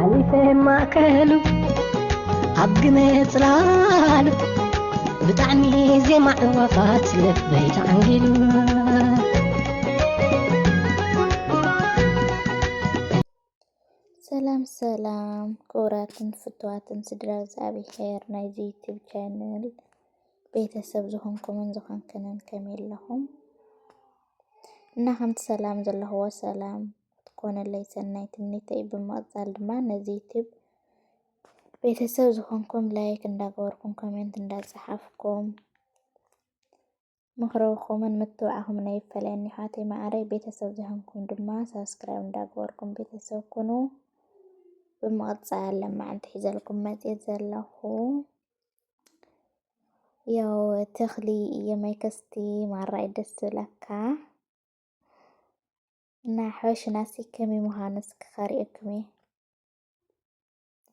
ሓሊፈ ማእከሉ ኣብ ግመ ጽላሉ ብጣዕሚ ዜማ ዕዋፋት ልበይ ተዓንጊሉ። ሰላም ሰላም ክቡራትን ፍቱዋትን ስድራ እግዚኣብሔር ናይዚ ዩቲብ ቻነል ቤተሰብ ዝኾንኩምን ዝኾንክንን ከመይ ኣለኹም? እና ከምቲ ሰላም ዘለኽዎ ሰላም ክትኮነለይ ሰናይ ትምኒተይ። ብምቕጻል ድማ ነዚ ዩቲብ ቤተሰብ ዝኾንኩም ላይክ እንዳገበርኩም ኮሜንት እንዳጸሓፍኩም ምኽርኹምን ምትብባዕኹምን ኣይፈለየኒ ኣሕዋተይ መዓረይ። ቤተሰብ ዘይኮንኩም ድማ ሳብስክራይብ እንዳገበርኩም ቤተሰብ ኩኑ። ብምቕጻል ለማዓንቲ ሒዘልኩም መጽየ ዘለኹ ያው ተኽሊ እየ ማይከስቲ ማራ እዩ ደስ ዝብለካ። እና ሓወሽናሲ ከመይ ምዃኑ እስኪ ከርእየኩም እየ።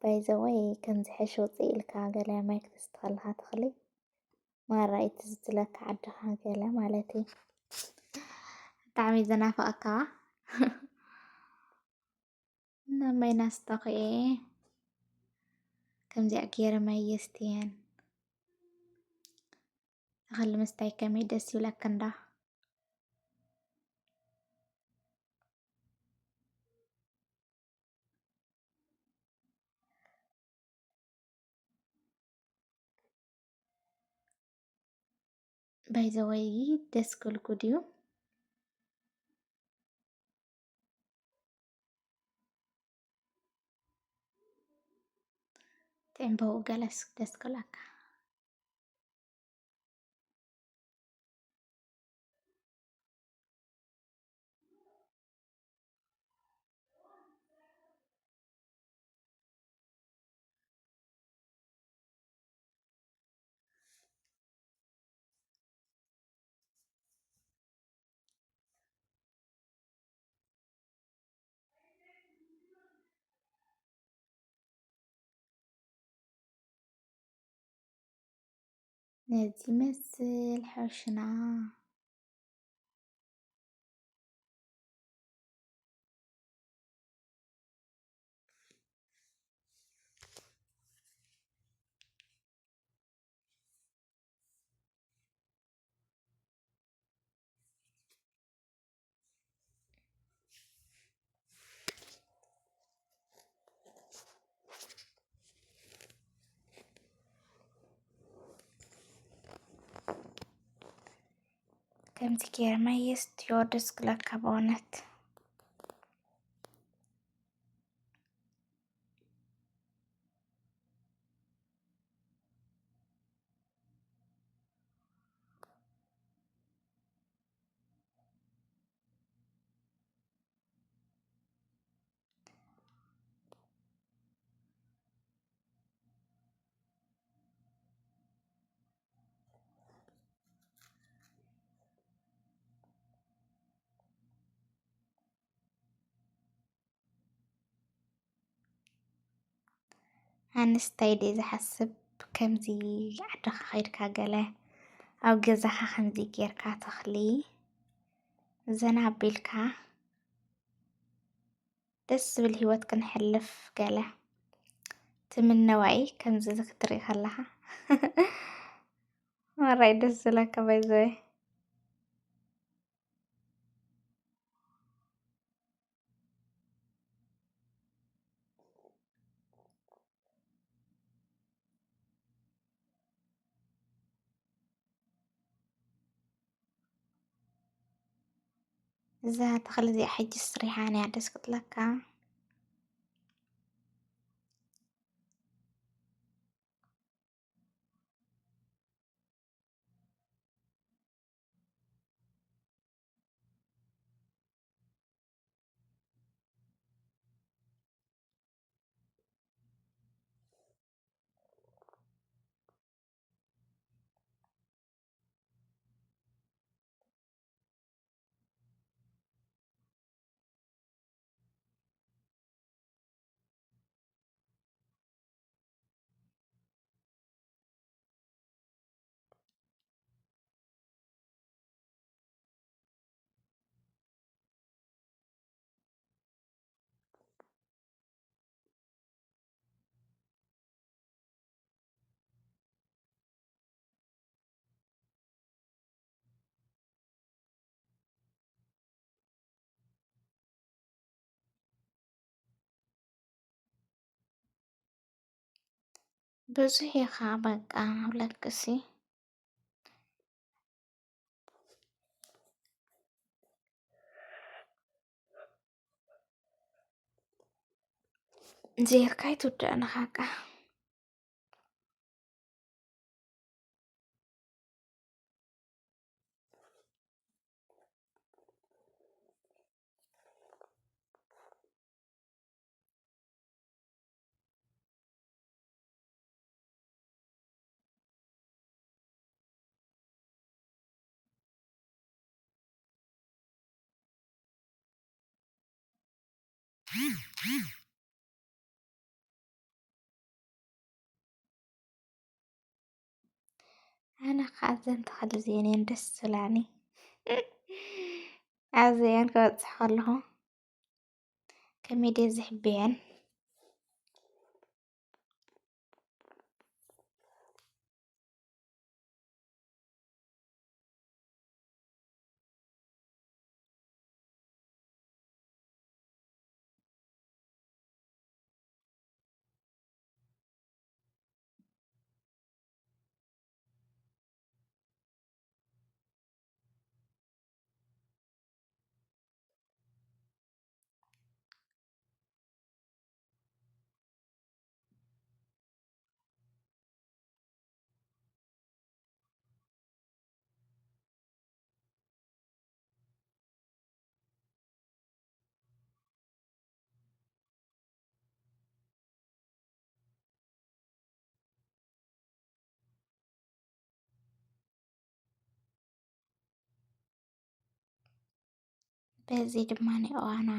ባይ ዘ ወይ ከምዚ ሕሽ ውፅእ ኢልካ ገለ ማይ ክትስቲ ከለኻ ተኽሊ ማራ እዩ ትዝ ዝብለካ ዓድኻ ገለ ማለት እዩ። ብጣዕሚ እዩ ዘናፍቐካ። እና ማይ ናስተኽኤ ከምዚኣ ገይረ ማይ የስትየን። ተኽሊ ምስታይ ከመይ ደስ ይብለካ እንዳ። ባይ ዘ ወይ ደስ ክብልኩ ድዩ? ትዕምበቡ ገለስ ደስ ክብለካ። ነዚ መስል ሕሽና። ከምዚ ገይረ ማይ የስትዮ ደስ ክብለካ ብእውነት። ኣንስታይ ድየ ዝሓስብ ከምዚ ዓድኻ ከይድካ ገለ ኣብ ገዛኻ ከምዚ ጌርካ ተኽሊ ዘና ኣቢልካ ደስ ዝብል ህይወት ክንሕልፍ ገለ ትምነዋይ ከምዚ ክትርኢ ከለኻ መራይ ደስ ዝለካ ባይዘወይ። እዛ ተኽሊ እዚኣ ሕጂ ስሪሓን እያ ደስ ክትለካ። ብዙሕ ኢኻ በቃ፣ ኣብለክሲ። ዜርካ ኣይትውድእን ኢኻ በቃ። ኣነ ኸዓ እዘን ተኽሊ እዚኤን እየን ደስ ዝብላኒ። ኣብዚአን ክበፅሕ ከለኹ ከመይ ድየ ዝሕብየን። በዚ ድማ ናይ ኦዋና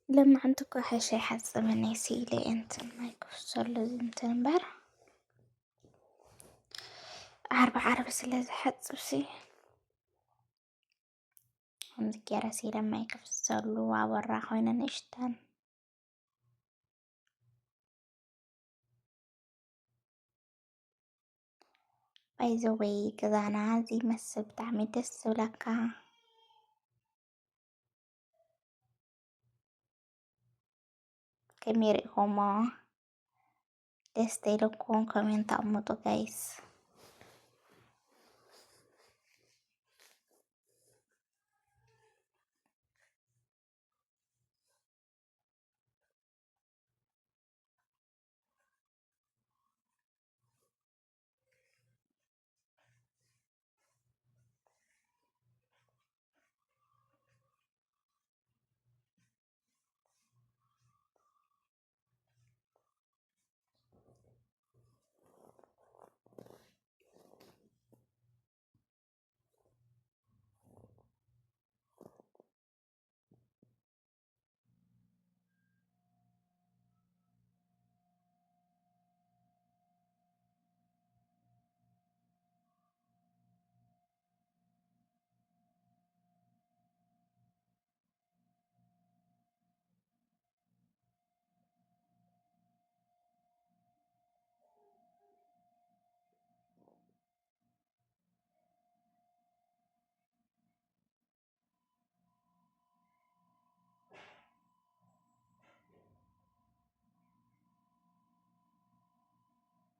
ለማዓንቲ እኮ ሓይሻ ይሓጽበኒ ስኢለ እንትን ማይ ክፍሰሉ እንትን እምበር ዓርቢ ዓርቢ ስለ ዝሓጽብ ሲ ከምዚ ገይረ ስኢለ ማይ ክፍሰሉ ኣበራ ኮይነ ንእሽተን። ባይ ዘ ወይ ገዛና እዚ ይመስል ብጣዕሚ ደስ ዝብለካ። ከመይ ርኢኹሞ? ደስ ተኢለኩም ኮሜንት ኣቕምጡ ጋይስ።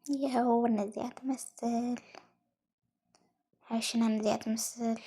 ያው እነዚኣ ትመስል፣ ሓሽና እነዚኣ ትመስል።